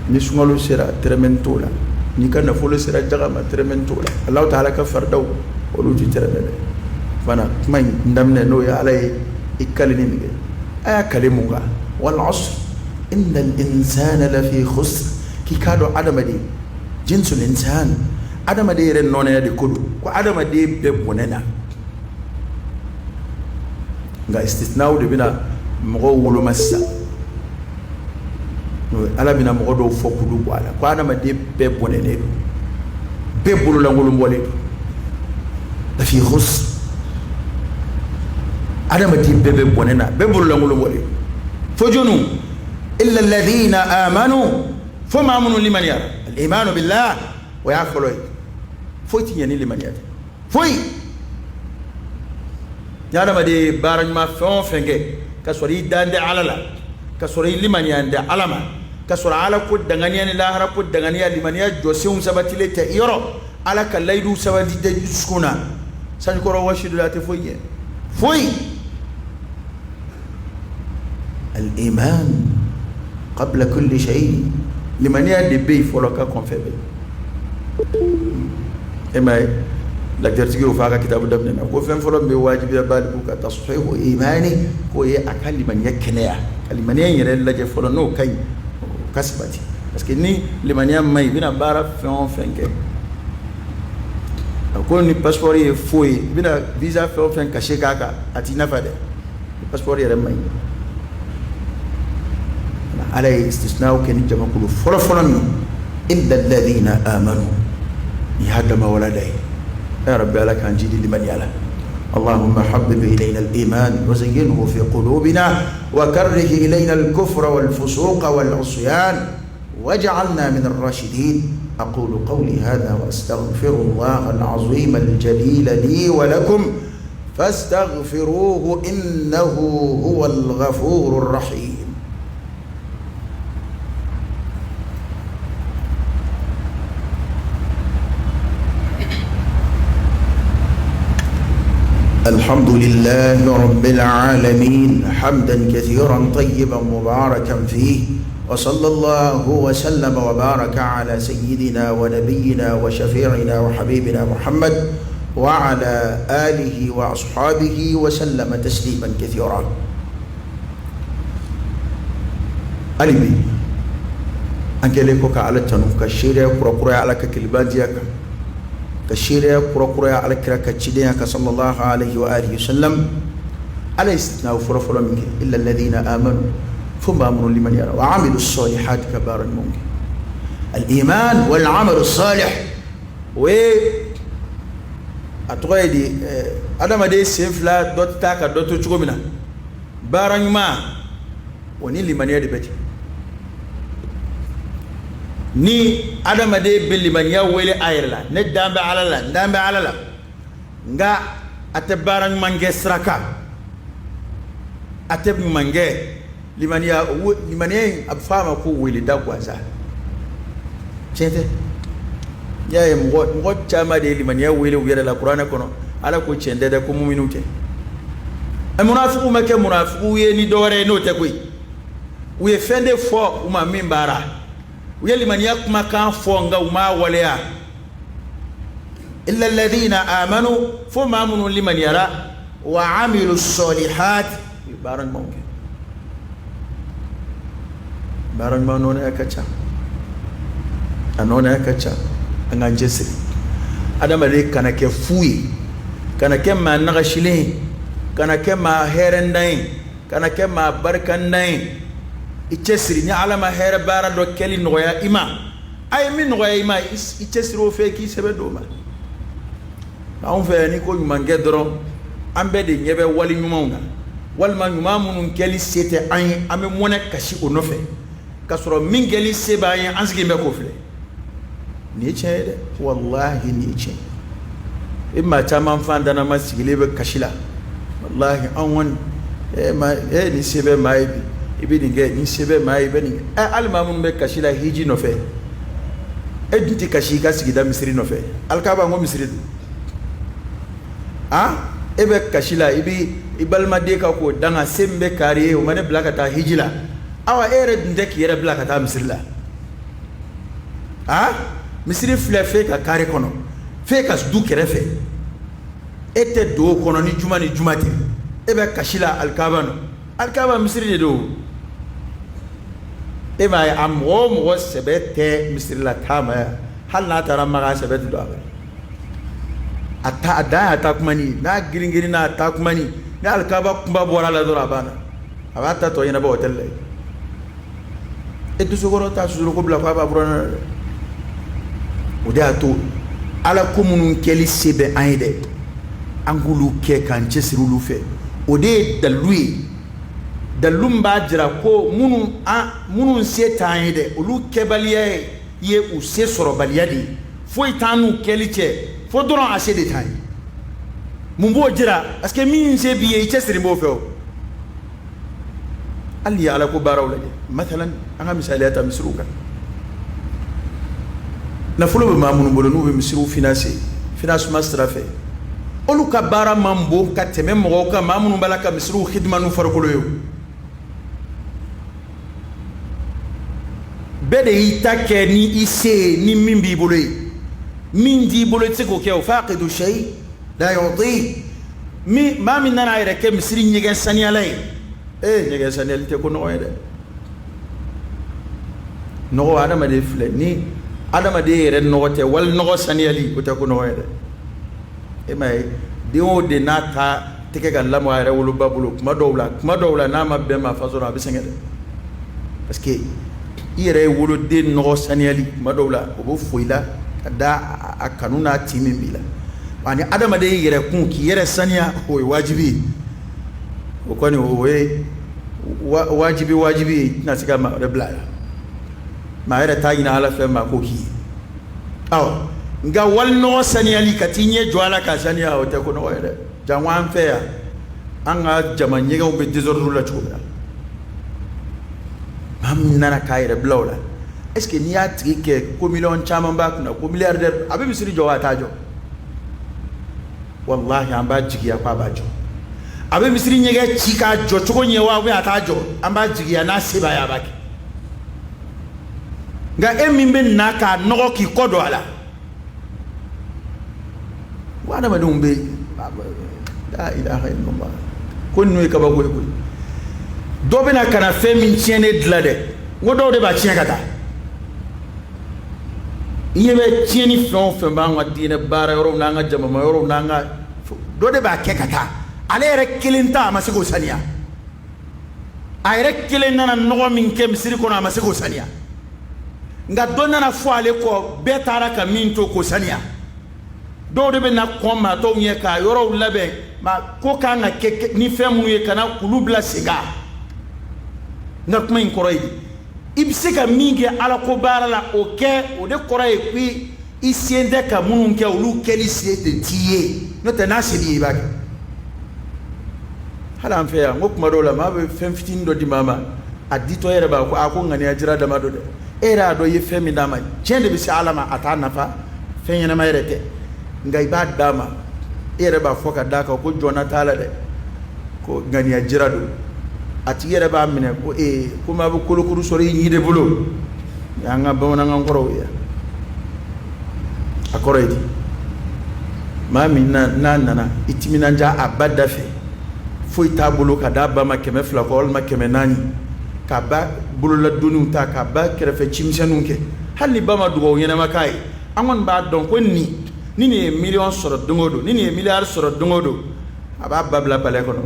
Ni sunkalo sera, tɛrɛmɛ t'o la. N'i ka nafolo sera jaga ma, tɛrɛmɛ t'o la. Alahu taala ka faridaw, olu tɛ tɛrɛmɛ dɛ. Fana kuma in daminɛ, n'o ye Ala ye i kali ni min kɛ, a y'a kale mun kan? Wal asr innal insana lafi khusr. K'i k'a dɔn adamaden, jinsul insan, adamaden yɛrɛ nɔnɛya de ko don, ko adamaden bɛɛ bɔnɛ na. Nka istisnaw de bɛna mɔgɔw woloma sisan. Ala bɛna mɔgɔ dɔw fɔ k'olu bɔ a la, ko adamaden bɛɛ bɔnɛnen don, bɛɛ bololankolon bɔlen don. Lafi khusr, adamaden bɛɛ bɛ bɔnɛ na, bɛɛ bololankolon bɔlen don. Fo jɔnniw? Illa alladhina amanu, fo maa minnu limaniyara. Al-imanu billah, o y'a fɔlɔ ye. Foyi ti ɲɛ ni limaniya tɛ, foyi. Ni adamaden ye baara ɲuman fɛn o fɛn kɛ ka sɔrɔ i dan tɛ Ala la, ka sɔrɔ i limaniya tɛ Ala ma, ka sɔrɔ Ala ko danganiya ni lahara ko danganiya, limaniya jɔsenw sabatilen tɛ i yɔrɔ, Ala ka layiduw sabati tɛ dusukun na, sanjikɔrɔ wɔsi dɔ la, a tɛ foyi ɲɛ, foyi. Al-iman qabla kulli shay, limaniya de bɛ yen fɔlɔ ka kɔn fɛn bɛɛ. E m'a ye, lajɛtigi y'o fɔ a ka kitabu daminɛ na ko fɛn fɔlɔ min bɛ wajibiya baliku ka tashihu imani, k'o ye a ka limaniya kɛnɛya, ka limaniya in yɛrɛ lajɛ fɔlɔ, n'o ka ɲi, o ka sabati. Parce que ni limaniya ma ɲi, i bɛna baara fɛn o fɛn kɛ, a ko ni passeport ye faux ye, i bɛna visa fɛn o fɛn cachet k'a kan, a t'i nafa dɛ, passeport yɛrɛ man ɲi. Ala ye istisnaw kɛ ni jamakulu fɔlɔ fɔlɔ min, illa alladhina amanu, nin y'a dama walada ye. Ya rabbi, Ala k'an jidi limaniya la. اللهم حبب إلينا الإيمان وزينه في قلوبنا وكره إلينا الكفر والفسوق والعصيان واجعلنا من الراشدين. أقول قولي هذا وأستغفر الله العظيم الجليل لي ولكم فاستغفروه إنه هو الغفور الرحيم. الحمد لله رب العالمين، حمدا كثيرا طيبا مباركا فيه، وصلى الله وسلم وبارك على سيدنا ونبينا وشفيعنا وحبيبنا محمد وعلى آله وأصحابه وسلم تسليما كثيرا. Hali bi, an kɛlen kɔ ka Ala tanu, ka seereya kurakuraya Ala ka kelenbatigiya kan, ka seereya kurakuraya Ala kira ka cidenya kan, sallallahu alaihi wa alihi wasallam, Ala ye istisna fɔlɔ fɔlɔ min kɛ, illa alladhina amanu, fo maa minnu limaniyara, wa amilu salihat, ka baara ɲumanw kɛ. Al-iman wal amalu salih, o ye a tɔgɔ ye di, adamaden sen fila dɔ tɛ taa ka dɔ to cogo min na, baara ɲuman o ni limaniya de bɛ ten. Ni adamaden bɛ limaniya wele a yɛrɛ la, ne dan bɛ Ala la, n dan bɛ Ala la, nka a tɛ baara ɲuman kɛ sira kan, a tɛ ɲuman kɛ, limaniya limaniya in, a bɛ fɔ a ma ko weleda gansan. Tiɲɛ tɛ? N'i y'a ye mɔgɔ caman de ye limaniya wele u yɛrɛ la kuranɛ kɔnɔ, Ala ko tiɲɛ tɛ dɛ, ko muminiw tɛ. Munafigiw ma kɛ munafigiw ye ni dɔwɛrɛ ye n'o tɛ koyi. U ye fɛn de fɔ, u ma min baara. U ye limaniya kumakan fɔ, nka u m'a waleya. Illa alladhina amanu, fo maa minnu limaniyara, wa amilu salihat, u ye baara ɲumanw kɛ. Baara ɲuman nɔnaya ka ca, a nɔnaya ka ca. An k'an cɛsiri. Adamaden kana kɛ fu ye, kana kɛ maa nagasilen ye, kana kɛ maa hɛrɛntan ye, kana kɛ maa barikantan ye. I cɛsiri. Ni Ala ma hɛrɛ baara dɔ kɛli nɔgɔya i ma, a ye min nɔgɔya i ma, i cɛsiri o fɛ, k'i sɛbɛ don o ma. Anw fɛ, n'i ko ɲumankɛ dɔrɔn, an bɛɛ de ɲɛ bɛ wali ɲumanw na, walima ɲuman minnu kɛli se tɛ an ye, an bɛ mɔnɛ kasi o nɔfɛ, ka sɔrɔ min kɛli se b'an ye, an sigilen bɛ k'o filɛ. Nin ye tiɲɛ ye dɛ, walahi, nin ye tiɲɛ ye. E maa caman fantanama sigilen bɛ kasi la. Walahi, an kɔni e ma e ni se bɛ maa ye bi, i bɛ nin kɛ, ni se bɛ maa ye, i bɛ nin kɛ. Ɛ, hali maa minnu bɛ kasi la hiji nɔfɛ, e dun tɛ kasi i ka sigida misiri nɔfɛ. Alikaba, n ko misiri don. A e bɛ kasi la, i bɛ i balimaden ka k'o danga se min bɛ kari ye, o ma ne bila ka taa hiji la. Awa, e yɛrɛ dun tɛ k'i yɛrɛ bila ka taa misiri la. A misiri filɛ f'e ka kare kɔnɔ, f'e ka du kɛrɛfɛ, e tɛ don o kɔnɔ ni juma ni juma tɛ. E bɛ kasi la alikaba nɔ. Alikaba misiri de don. E m'a ye, a mɔgɔ o mɔgɔ sɛbɛ tɛ misiri la taama yan, hali n'a taara Maka, sɛbɛ tɛ don a fɛ. A ta a dan y'a ta kumani ye. N'a girin girin n'a ta kumani ni alikaba kunba bɔra a la dɔrɔn, a banna, a b'a ta tɔ ɲɛnabɔ hôtel la yen. E dusukɔrɔ ta susuru ko bila ko a b'a bɔra dɛ. O de y'a to Ala ko minnu kɛli se bɛ an ye dɛ, an k'olu kɛ k'an cɛsiri olu fɛ. O de ye dalilu ye, dalilu min b'a jira ko minnu se t'an ye dɛ, olu kɛbaliya ye u se sɔrɔbaliya de ye. Foyi t'an n'u kɛli cɛ, fo dɔrɔn a se de t'an ye. Mun b'o jira? Parce que min se b'i ye, i cɛsiri b'o fɛ. O hali n'i ye Ala ko baaraw lajɛ, masalan, an ka misaliya ta misiriw kan. Nafolo bɛ maa minnu bolo, n'u bɛ misiriw financer financement sira fɛ, olu ka baara man bon ka tɛmɛ mɔgɔw kan, maa minnu b'a la ka misiriw hidima n'u farikolo ye. Bɛɛ de y'i ta kɛ ni i se ye, ni min b'i bolo ye. Min t'i bolo, i tɛ se k'o kɛ. O faqidu shay la yu'ti. Min maa min nana a yɛrɛ kɛ misiri ɲɛgɛn saniyala ye, ee, ɲɛgɛn saniyali tɛ ko nɔgɔ ye dɛ. Nɔgɔ, adamaden filɛ ni adamaden yɛrɛ nɔgɔ tɛ, wali nɔgɔ saniyali, o tɛ ko nɔgɔ ye dɛ. E m'a ye, den o den n'a ta tɛgɛ ka lamɔ a yɛrɛ woloba bolo, kuma dɔw la, n'a ma bɛn ma façon, a bɛ sɛgɛn dɛ, parce que i yɛrɛ ye woloden nɔgɔ saniyali, kuma dɔw la, o bɛ fo i la ka da a kanu n'a tin min b'i la. Ani adamaden yɛrɛ kun k'i yɛrɛ saniya, o ye wajibi ye. O kɔni, o ye wajibi wajibi ye. I tɛna se ka maa wɛrɛ bila a la. Maa yɛrɛ t'a ɲini Ala fɛ maa ko k'i ye. Awɔ, nka wali nɔgɔ saniyali, ka t'i ɲɛ jɔ a la k'a saniya, o tɛ ko nɔgɔ ye dɛ. Janko an fɛ yan, an ka jama ɲɛgɛnw bɛ désordre la cogo min na, maa min nana k'a yɛrɛ bila o la, est ce que n'i y'a tigi kɛ ko miliyɔn caman b'a kunna, ko milliardaire, a bɛ misiri jɔ wa a t'a jɔ? Walahi, an b'a jigiya ko a b'a jɔ. A bɛ misiri ɲɛgɛn ci k'a jɔ cogo ɲɛ wa, ou bien a t'a jɔ? An b'a jigiya, n'a se b'a ye, a b'a kɛ. Nka e min bɛ na k'a nɔgɔ k'i kɔ don a la, ko adamadenw bɛ, la ilaha illallah, ko ninnu ye kabako ye koyi. Dɔ bɛna ka na fɛn min tiɲɛnen dilan dɛ, n ko dɔw de b'a tiɲɛ ka taa. I ɲɛ bɛ tiɲɛni fɛn o fɛn b'an ka diinɛ baara yɔrɔw n'an ka jamama yɔrɔw n'an ka, dɔ de b'a kɛ ka taa. Ale yɛrɛ kelen ta, a ma se k'o saniya. A yɛrɛ kelen nana nɔgɔ min kɛ misiri kɔnɔ, a ma se k'o saniya. Nka dɔ nana fɔ ale kɔ, bɛɛ taara ka min to k'o saniya. Dɔw de bɛ na kɔn maa tɔw ɲɛ k'a yɔrɔw labɛn. Maa ko kan ka kɛ ni fɛn minnu ye, ka na k'olu bila sen kan. N ka kuma in kɔrɔ ye di? I bɛ se ka min kɛ Ala ko baara la, o kɛ. O de kɔrɔ ye ko i sen tɛ ka minnu kɛ, olu kɛli se de t'i ye. N'o tɛ, n'a se b'i ye, i b'a kɛ. Hali an fɛ yan, n ko kuma dɔw la, maa bɛ fɛn fitinin dɔ di maa ma, a ditɔ yɛrɛ b'a ko a ko ŋaniya jira dama don dɛ. E yɛrɛ y'a dɔn i ye fɛn min d'a ma, tiɲɛ de bɛ se Ala ma, a t'a nafa, fɛn ɲɛnama yɛrɛ tɛ. Nka i b'a d'a ma, e yɛrɛ b'a fɔ ka d'a kan ko jɔnna t'a la dɛ, ko ŋaniya jira don. A tigi yɛrɛ b'a minɛ ko ee, komi a bɛ kolokuru sɔrɔ i ɲi de bolo. An ka bamanankan kɔrɔw ye, a kɔrɔ ye di? Maa min n'a nana i timinanja a ba da fɛ, foyi t'a bolo ka d'a ba ma 200 kɔ walima 400. K'a ba bololadonniw ta, k'a ba kɛrɛfɛ cimisɛnninw kɛ, hali ni ba ma dugawu ɲɛnama k'a ye, an kɔni b'a dɔn ko nin ni nin ye miliyɔn sɔrɔ don o don, ni nin ye miliyari sɔrɔ don o don, a b'a ba bila palais kɔnɔ.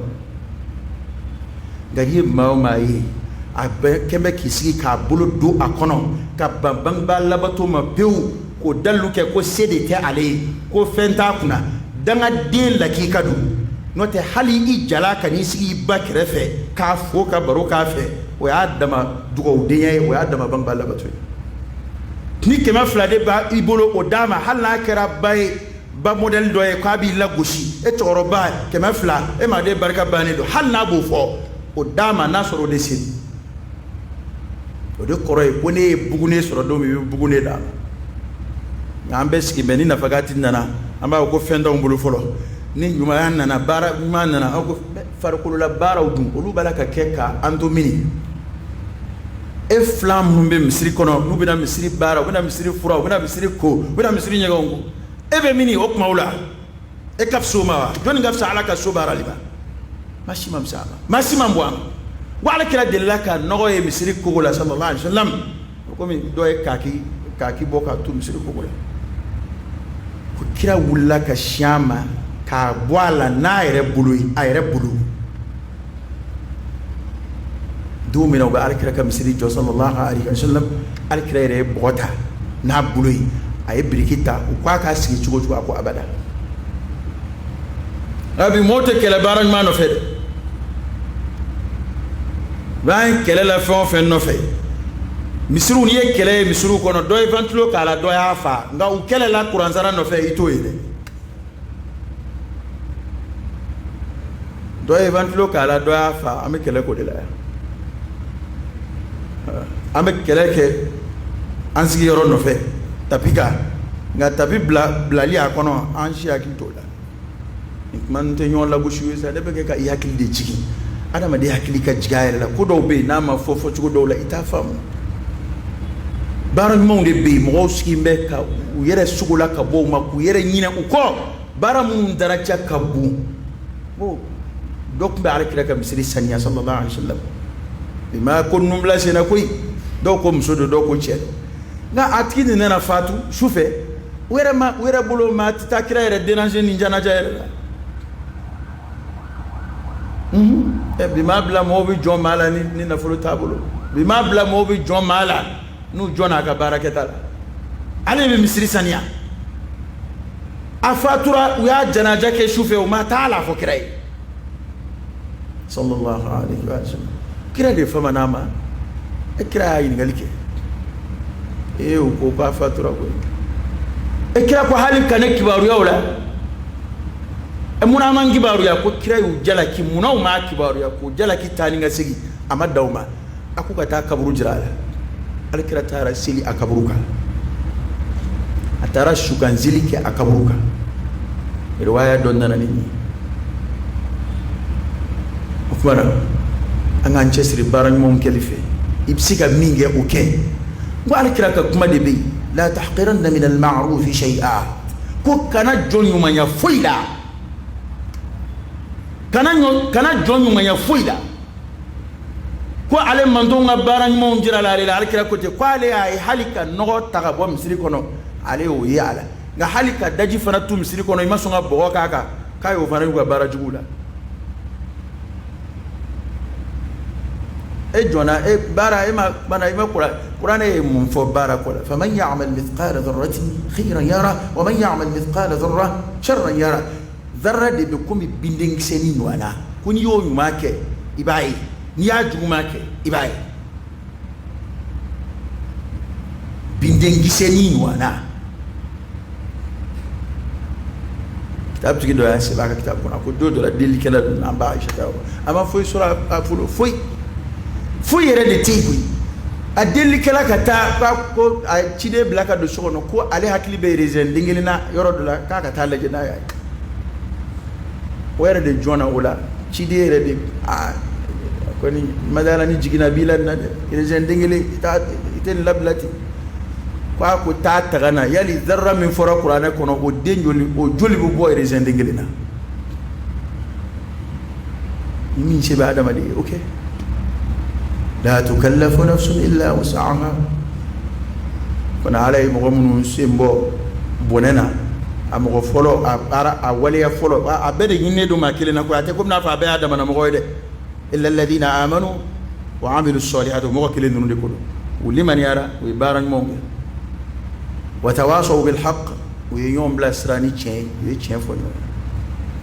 Nka n'i ye maa o maa ye a bɛɛ kɛn bɛ k'i sigi k'a bolo don a kɔnɔ ka ban bangebaa labato ma pewu, k'o dalilu kɛ ko se de tɛ ale ye, ko fɛn t'a kunna, dangaden lakika don. N'o tɛ, hali i jala ka n'i sigi i ba kɛrɛfɛ k'a fo ka baro k'a fɛ, o y'a dama dugawudenya ye, o y'a dama bangebaa labato ye. Ni 200 de b'a i bolo, o d'a ma, hali n'a kɛra ba ye, ba modèle dɔ ye, k'a b'i lagosi, e cɛkɔrɔba, 200, e maa den barika bannen don, hali n'a b'o fɔ, o d'a ma n'a sɔrɔ o de sen. O de kɔrɔ ye ko ne ye bugunen sɔrɔ don min, i bɛ bugunen d'a ma. Nka an bɛɛ sigi bɛ ni nafakati nana, an b'a fɔ ko fɛn t'anw bolo fɔlɔ. Ni ɲumanya nana, baara ɲuman nana, aw ko farikolola baaraw dun, olu b'a la ka kɛ ka an to mini? E filan minnu bɛ misiri kɔnɔ, n'u bɛna misiri baara, u bɛna misiri fura, u bɛna misiri ko, u bɛna misiri ɲɛgɛnw ko, e bɛ mini o kumaw la? E ka fisa o ma wa? Jɔnni ka fisa Ala ka so baarali ma? Maa si ma fisa a ma, maa si man bon a ma. Wa Ala kira delila ka nɔgɔ ye misiri kogo la, sallallahu alaihi wasallam, komi dɔ ye kaki kaki bɔ ka tu misiri kogo la, ko kira wulila ka sin a ma k'a bɔ a la n'a yɛrɛ bolo ye, a yɛrɛ bolo. Don min na u bɛ alakira ka misiri jɔ, sallallahu alaihi wasallam, alakira yɛrɛ ye bɔgɔ ta n'a bolo ye, a ye biriki ta, u k'a k'a sigi cogo cogo, a ko abada. Nka bi mɔɔw tɛ kɛlɛ baara ɲuman nɔfɛ dɛ. B'an kɛlɛ la fɛn o fɛn nɔfɛ, misiriw, n'i ye kɛlɛ ye misiriw kɔnɔ, dɔ ye ventilo k'a la, dɔ y'a fa, nka u kɛlɛla kuransara nɔfɛ, i t'o ye dɛ. Dɔ ye ventilo k'a la, dɔ y'a fa. An bɛ kɛlɛ k'o de la yan. An bɛ kɛlɛ kɛ an sigiyɔrɔ nɔfɛ tapi kan, nka tapi bila bilali a kɔnɔ, an si hakili t'o la. Nin kuma ninnu tɛ ɲɔgɔn lagosi ye sa, ne bɛ kɛ ka i hakili de jigin. Adamaden hakili ka jigin a yɛrɛ la. Ko dɔw bɛ yen, n'a ma fɔ fɔcogo dɔw la, i t'a faamu. Baara ɲumanw de bɛ yen, mɔgɔw sigilen bɛ ka u yɛrɛ sogo la ka bɔ u ma, k'u yɛrɛ ɲinɛ u kɔ, baara minnu daraja ka bon. Ko dɔ tun bɛ alakira ka misiri saniya, sallallahu alaihi wasallam. Bi ma ko ninnu bila sen na koyi. Dɔw ko muso don, dɔw ko cɛ don, nka a tigi de nana fatu su fɛ. U yɛrɛ ma, u yɛrɛ bolo maa tɛ taa kira yɛrɛ déranger ni janaja yɛrɛ la. Ɛ, bi m'a bila mɔgɔw bɛ jɔn maa la ni nafolo t'a bolo. Bi m'a bila mɔgɔw bɛ jɔn maa la n'u jɔn a ka baarakɛta la. Ale bɛ misiri saniya, a fatura, u y'a janaja kɛ su fɛ, u ma taa la fɔ kira ye, sallallahu alaihi wa sallam. Kira de famana a ma. E kira y'a ɲininkali kɛ, ee, u ko k'a fatura koyi. E kira ko hali ka ne kibaruya o la, e munna a ma n kibaruya? Ko kira y'u jalaki, munna u m'a kibaruya? K'u jalaki taa ni ka segin, a ma dan o ma, a ko ka taa kaburu jira a la. Ala kira taara seli a kaburu kan, a taara sukanseli kɛ a kaburu kan. Riwaya dɔ nana ni nin ye. O tuma na, an k'an cɛsiri baara ɲumanw kɛli fɛ. I bɛ se ka min kɛ, o kɛ. N ko ala kira ka kuma de bɛ yen, la tahqiranna min al-ma'rufi shay'a, ko kana jɔn ɲumanya foyi la, kana jɔn ɲumanya foyi la. Ko ale mantonw ka baara ɲumanw jirala ale la. Alakira ko ten ko ale y'a ye, hali ka nɔgɔ ta ka bɔ misiri kɔnɔ, ale y'o ye a la, nka hali ka daji fana tu misiri kɔnɔ, i ma sɔn ka bɔgɔ k'a kan, k'a y'o fana y'u ka baara juguw la. E jɔnna e baara, e ma bana, i ma kuranɛ ye mun fɔ baara ko la? Faman ya'mal mithqala dharratin khayran yara wa man ya'mal mithqala dharra sharran yara. Zarra de bɛ komi bindenkisɛnin ɲɔgɔn na, ko n'i y'o ɲuman kɛ, i b'a ye, n'i y'a juguman kɛ, i b'a ye. Bindenkisɛnin ɲɔgɔn na. Kitabutigi dɔ y'a sɛbɛn a ka kitabu kɔnɔ, a ko don dɔ la, delikɛla donna an ba Ayisata yɔrɔ, a ma foyi sɔrɔ a bolo, foyi foyi yɛrɛ de tɛ yen koyi. A delikɛla ka taa k'a ko a ye ciden bila ka don so kɔnɔ, ko ale hakili bɛ raisin den kelen na yɔrɔ dɔ la, k'a ka taa lajɛ n'a y'a ye. O yɛrɛ de jɔnna o la. Ciden yɛrɛ de aa kɔni madala ni jiginna b'i la nin na dɛ, raisin den kelen, i tɛ nin labila ten. Ko a ko taa ta ka na, yali zarra min fɔra kuranɛ kɔnɔ, o den joli, o joli bɛ bɔ raisin den kelen na? Ni min se bɛ adamaden ye, o kɛ. La tukallafu nafsun illa wus'aha. Fana Ala ye mɔgɔ minnu sen bɔ bɔnɛ na, a mɔgɔ fɔlɔ, a baara, a waleya fɔlɔ, a bɛɛ de ɲininen don maa kelen na koyi. A tɛ komi n'a fɔ a bɛɛ y'a damana mɔgɔ ye dɛ. Illa alladhina amanu wa amilu salihat, o mɔgɔ kelen ninnu de ko don. U limaniyara, u ye baara ɲumanw kɛ. Wa tawasaw bil haqq, u ye ɲɔgɔn bila sira ni tiɲɛ ye, u ye tiɲɛ fɔ ɲɔgɔn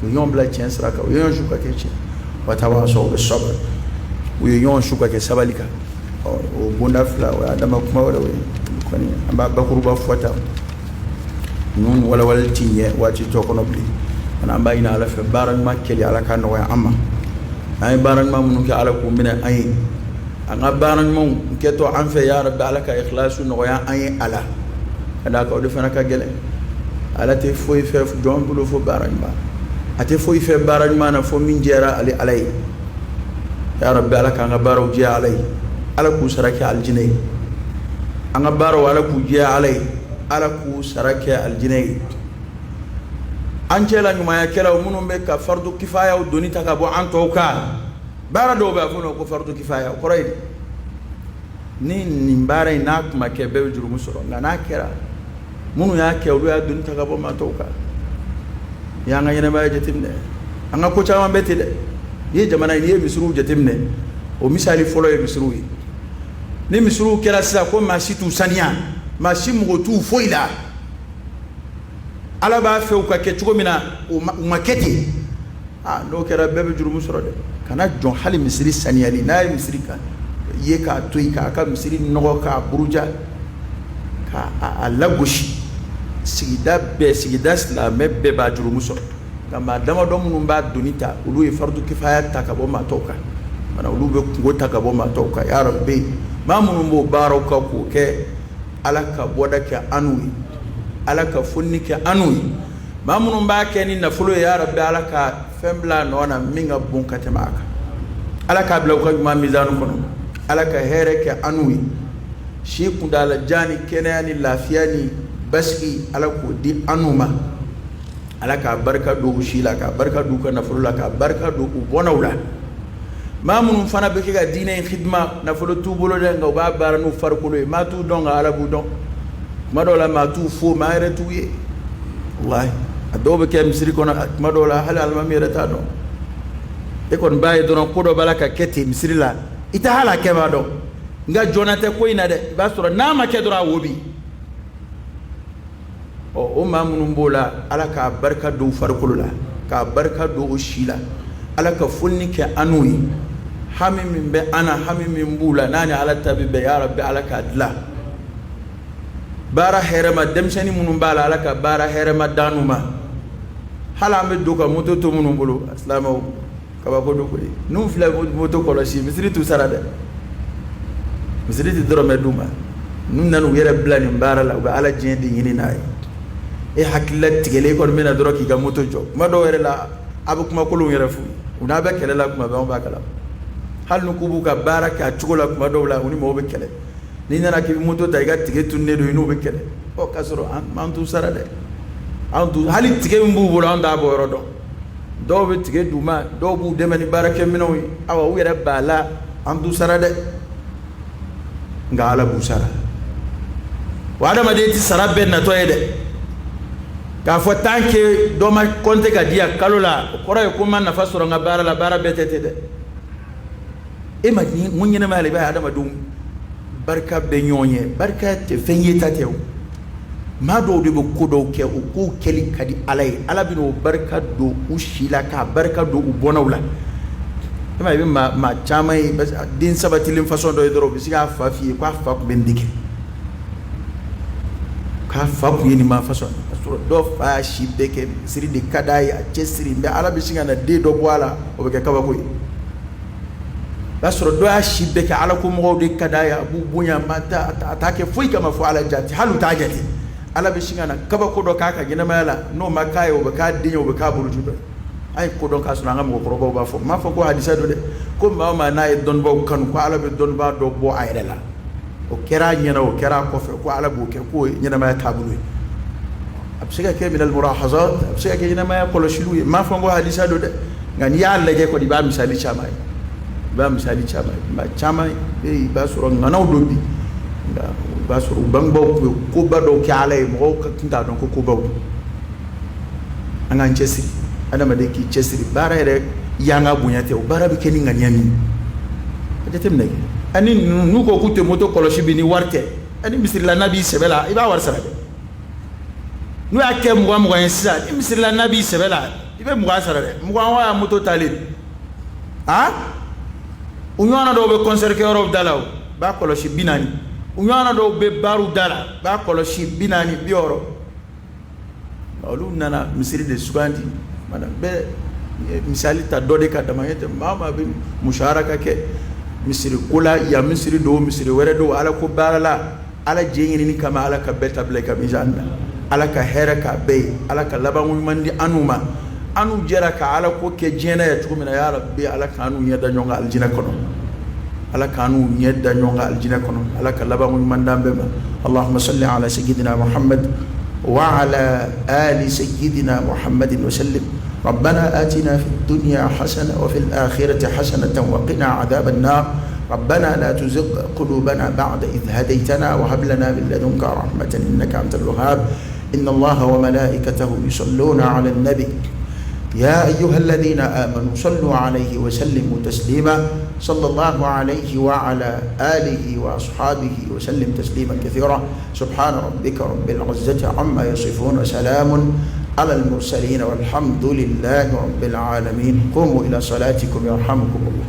ye, u ye ɲɔgɔn bila tiɲɛ sira kan, u ye ɲɔgɔn su ka kɛ tiɲɛ. Wa tawasaw bis sabr, u ye ɲɔgɔn su ka kɛ sabali kan. Ɔ, o bonda fila, o y'a dama kuma wɛrɛw ye kɔni, an b'a bakuruba fɔ tan. Ninnu walawalali ti ɲɛ waati tɔ kɔnɔ bilen. An b'a ɲini Ala fɛ, baara ɲuman kɛli, Ala k'a nɔgɔya an ma. An ye baara ɲuman minnu kɛ, Ala k'u minɛ an ye. An ka baara ɲumanw kɛtɔ an fɛ, ya Rabbi, Ala ka ikhlasu nɔgɔya an ye a la, ka d'a kan o de fana ka gɛlɛn. Ala tɛ foyi fɛ jɔn bolo fo baara ɲuman, a tɛ foyi fɛ baara ɲuman na fo min jɛra ale Ala ye. Ya Rabbi, Ala k'an ka baaraw jɛya Ala ye, Ala k'u sara kɛ alijinɛ ye. An ka baaraw, Ala k'u jɛya Ala ye, Ala k'u sara kɛ alijinɛ ye. An cɛla ɲumanyakɛlaw minnu bɛ ka fardu kifayaw doni ta ka bɔ an tɔw kan, baara dɔw bɛ a fɔ o ma ko fardu kifaya. O kɔrɔ ye di? Ni nin baara in n'a tun ma kɛ, bɛɛ bɛ jurumu sɔrɔ, nka n'a kɛra, minnu y'a kɛ, olu y'a doni ta ka bɔ maa tɔw kan. N'i y'an ka ɲɛnamaya jateminɛ, an ka ko caman bɛ ten dɛ. N'i ye jamana ye, n'i ye misiriw jateminɛ, o misali fɔlɔ ye misiriw ye. Ni misiriw kɛra sisan ko maa si t'u saniya, maa si mago t'u foyi la, Ala b'a fɛ u ka kɛ cogo min na, u ma kɛ ten. Aa, n'o kɛra, bɛɛ bɛ jurumu sɔrɔ dɛ. Kana jɔn hali misiri saniyali. N'a ye misiri kan ye k'a to yen, k'a ka misiri nɔgɔ, k'a buruja, k'a a lagosi, sigida bɛɛ, sigida silamɛ bɛɛ b'a jurumu sɔrɔ. Nka maa damadɔ minnu b'a doni ta, olu ye fardu kifaya ta ka bɔ maa tɔw kan. Maana olu bɛ kungo ta ka bɔ maa tɔw kan. Ya Rabbi, maa minnu b'o baaraw kan k'o kɛ, Ala ka bɔda kɛ an n'u ye, Ala ka fonni kɛ an n'u ye. Maa minnu b'a kɛ ni nafolo ye, ya Rabbi, Ala ka fɛn bila a nɔ na min ka bon ka tɛmɛ a kan. Ala k'a bila u ka ɲuman mizani kɔnɔ. Ala ka hɛrɛ kɛ an n'u ye. Si kuntaalajan ni kɛnɛya ni lafiya ni basigi, Ala k'o di an n'u ma. Ala k'a barika don u si la, k'a barika don u ka nafolo la, k'a barika don u bɔnnaw la. Maa minnu fana bɛ kɛ ka diinɛ in khidma, nafolo t'u bolo dɛ, nka u b'a baara n'u farikolo ye. Maa t'u dɔn, nka Ala b'u dɔn. Tuma dɔw la, maa t'u fo, maa yɛrɛ t'u ye. Walahi, a dɔw bɛ kɛ misiri kɔnɔ, tuma dɔw la hali alimami yɛrɛ t'a dɔn. E kɔni b'a ye dɔrɔn ko dɔ b'a la ka kɛ ten misiri la, i tɛ hali a kɛbaa dɔn, nka jɔnna tɛ ko in na dɛ. I b'a sɔrɔ n'a ma kɛ dɔrɔn, a wo bi. Ɔ, o maa minnu b'o la, Ala k'a barika don u farikolo la, k'a barika don u si la. Ala ka fonni kɛ an n'u ye. Hami min bɛ an na, hami min b'u la, n'a ni Ala ta bɛ bɛn, ya Rabbi, Ala k'a dilan baara hɛrɛma. Denmisɛnnin minnu b'a la, Ala ka baara hɛrɛma d'an n'u ma. Hali an bɛ don ka moto to minnu bolo, silamɛw, kabako don koyi. N'u filɛ moto kɔlɔsi, misiri t'u sara dɛ, misiri tɛ dɔrɔmɛ d'u ma. N'u nana u yɛrɛ bila nin baara la, u bɛ Ala diɲɛ de ɲini n'a ye. E hakilila tigɛlen, e kɔni bɛna dɔrɔn k'i ka moto jɔ. Kuma dɔw yɛrɛ la, a bɛ kuma kolonw yɛrɛ f'u ye, u n'a bɛ kɛlɛ la kuma bɛɛ, anw b'a kalama. Hali n'u k'u b'u ka baara kɛ a cogo la, kuma dɔw la u ni mɔgɔw bɛ kɛlɛ. N'i nana k'i bɛ moto ta, i ka tige tununnen don, i n'u bɛ kɛlɛ. Ɔ, k'a sɔrɔ an t'u sara dɛ, an t'u hali tige min b'u bolo, an t'a bɔ yɔrɔ dɔn. Dɔw bɛ tige d'u ma, dɔw b'u dɛmɛ ni baarakɛminɛnw ye. Awa, u yɛrɛ b'a la, an t'u sara dɛ, nka Ala b'u sara. Wa adamaden tɛ sara bɛɛ natɔ ye dɛ. K'a fɔ tant que dɔ ma compter ka di yan kalo la, o kɔrɔ ye ko n ma nafa sɔrɔ n ka baara la. Baara bɛɛ tɛ ten dɛ. E ma n ko ɲɛnamaya la, i b'a ye adamadenw barika bɛ ɲɔgɔn ye. Barika tɛ fɛn ye ta tɛ o. Maa dɔw de bɛ ko dɔw kɛ, o kow kɛli ka di Ala ye. Ala bɛna o barika don u si la, k'a barika don u bɔnnaw la. E ma, i bɛ maa caman ye, den sabatilen façon dɔ ye dɔrɔn, u bɛ se k'a fa f'i ye k'a fa tun bɛ nin de kɛ, k'a fa tun ye nin maa façon. K'a sɔrɔ dɔw fa y'a si bɛɛ kɛ misiri de ka d'a ye, a cɛsiri bɛ. Ala bɛ sin ka na den dɔ bɔ a la, o bɛ kɛ kabako ye. O y'a sɔrɔ dɔ y'a si bɛɛ kɛ Ala ko mɔgɔw de ka d'a ye, a b'u bonya, a t'a kɛ foyi kama fo Ala jate, hali u t'a jate. Ala bɛ sin ka na kabako dɔ k'a ka ɲɛnamaya la, n'o ma k'a ye, o bɛ k'a den ye, o bɛ k'a boloju dɔ ye. A ye ko dɔn k'a sɔrɔ an ka mɔgɔkɔrɔbaw b'a fɔ, n m'a fɔ ko hadisa don dɛ, ko maa o maa n'a ye dɔnnibaaw kanu, ko Ala bɛ dɔnnibaa dɔ bɔ a yɛrɛ la. O kɛra a ɲɛna, o kɛra a kɔfɛ, ko Ala b'o kɛ, k'o ye ɲɛnamaya taabolo ye. A bɛ se ka kɛ minal mulahazat, a bɛ se ka kɛ ɲɛnamaya kɔlɔsiliw ye. N m'a fɔ ko hadisa don dɛ, nka n'i y'a lajɛ kɔni, i b'a misali caman ye. I b'a misali caman ye, maa caman bɛ yen, i b'a sɔrɔ ŋanaw don bi, nka i b'a sɔrɔ u bangebaaw tun bɛ koba dɔw kɛ Ala ye, mɔgɔw tun t'a dɔn ko kobaw don. An k'an cɛsiri, adamaden k'i cɛsiri baara yɛrɛ yanga bonya tɛ, o baara bɛ kɛ ni ŋaniya min ye. A jateminɛ kɛ, ani ninnu n'u ko k'u tɛ moto kɔlɔsi bi ni wari tɛ, ani misirila n'a b'i sɛbɛ la, i b'a wari sara dɛ. N'u y'a kɛ 20 20 ye sisan, ni misirila n'a b'i sɛbɛ la, i bɛ 20 sara dɛ. 20 wa moto taalen a u ɲɔgɔnna dɔw bɛ concert kɛyɔrɔw da la, o b'a kɔlɔsi 40. U ɲɔgɔnna dɔw bɛ bariw da la, b'a kɔlɔsi 40, 60. Olu nana misiri de sugandi. Mana bɛɛ misali ta dɔ de ka dama ye tɛ. Maa maa bɛ musharaka kɛ misiri ko la, yan misiri don, misiri wɛrɛ don, ala ko baara la, ala jɛ ɲinini kama, ala ka bɛɛ ta bila i ka mizan na, ala ka hɛrɛ k'a bɛɛ ye, ala ka labanko ɲuman di an n'u ma. An n'u jɛra ka ala ko kɛ diɲɛ na yan cogo min na, ya rabbi, ala k'an n'u ɲɛ da ɲɔgɔn kan alijinɛ kɔnɔ, ala k'an n'u ɲɛ da ɲɔgɔn kan alijinɛ kɔnɔ, ala ka labanko ɲuman d'an bɛɛ ma. Allahumma salli ala sayyidina Muhammad wa ala ali sayyidina Muhammadin wa sallim. ربنا آتنا في الدنيا حسنة وفي الآخرة حسنة وقنا عذاب النار. ربنا لا تزغ قلوبنا بعد إذ هديتنا وهب لنا من لدنك رحمة إنك أنت الوهاب. إن الله وملائكته يصلون على النبي يا أيها الذين آمنوا صلوا عليه وسلموا تسليما. صلى الله عليه وعلى آله وأصحابه وسلم تسليما كثيرا. سبحان ربك رب العزة عما يصفون وسلام على المرسلين والحمد لله رب العالمين. قوموا إلى صلاتكم يرحمكم الله.